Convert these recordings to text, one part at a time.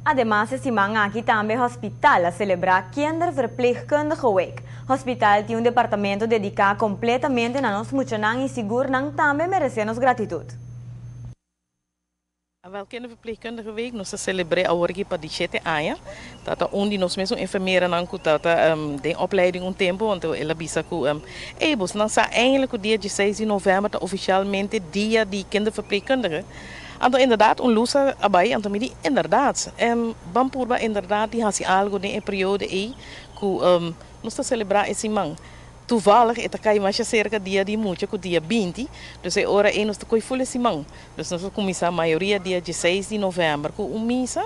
Ademas, e siman aki tambe hospital a celebra Kinderverpleegkundige Week. Hospital tin un departamento dedica completamente na nos muchanan y sigur nan tambe merece nos gratitud. Wel, Kinderverpleegkundige Week nos ta celebra awor aki pa 17 aña. Tata un di nos mes enfermeranan cu tata den opleiding un tempo, anto el a bisa cu "Hey, bos nan sa eigenlijk cu dia 16 di november ta oficialmente dia di kinderverpleegkundige?" Anto inderdaad un luz a bay, anto mi di, inderdaad. Ban purba inderdaad di hasi algo den e periodo ey cu nos ta celebra e siman. Toevallig e ta cay mas cerca dia di mucha cu dia 20, dus e ora ey nos ta coy full e siman. Dus nos ta cuminsa mayoria dia 16 di november cu un misa,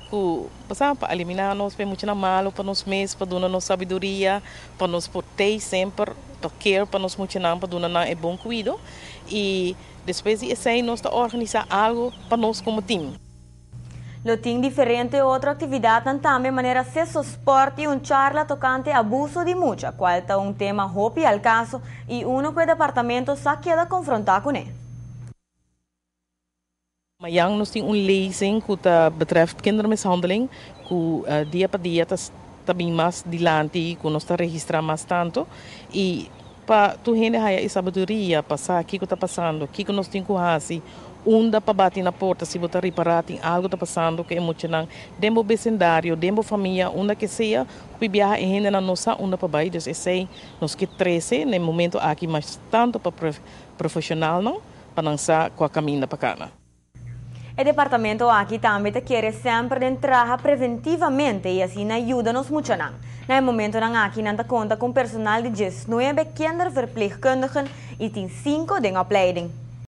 cu pasa pa elimina nos pe mucha na malo pa nos mes, pa duna nos sabiduria, pa nos por tey semper, pa care pa nos muchanan, pa duna nan e bon cuido. Y despues di esey nos ta organisa algo pa nos como team. Lo tin diferente otro actividad tambe, manera seso sport y un charla tocante abuso di mucha, cual ta un tema hopi al caso y uno cu e departamento sa keda confronta cune. Mañan nos tin un lezing cu ta betreft kindermishandeling, cu dia pa dia ta tambe mas dilanti, cu nos ta registra mas tanto y pa tur hende haya e sabiduria, pa sa kico ta pasando, kico nos tin cu hasi, unda pa bati na porta si bo ta ripara tin algo ta pasando cu e muchanan den bo vecindario, den bo famia, unda cu sea, cu biaha e hendenan no sa unda pa bay. Dus esey nos kier trece na momento aki mas tanto pa profesional no, pa nan sa cua caminda pa cana. E departamento aki tambe ta kier semper di traha preventivamente y asina yuda nos muchanan. Na e momentonan aki nan ta conta cu personal di 19 kinderverpleegkundigen y tin 5 den opleiding.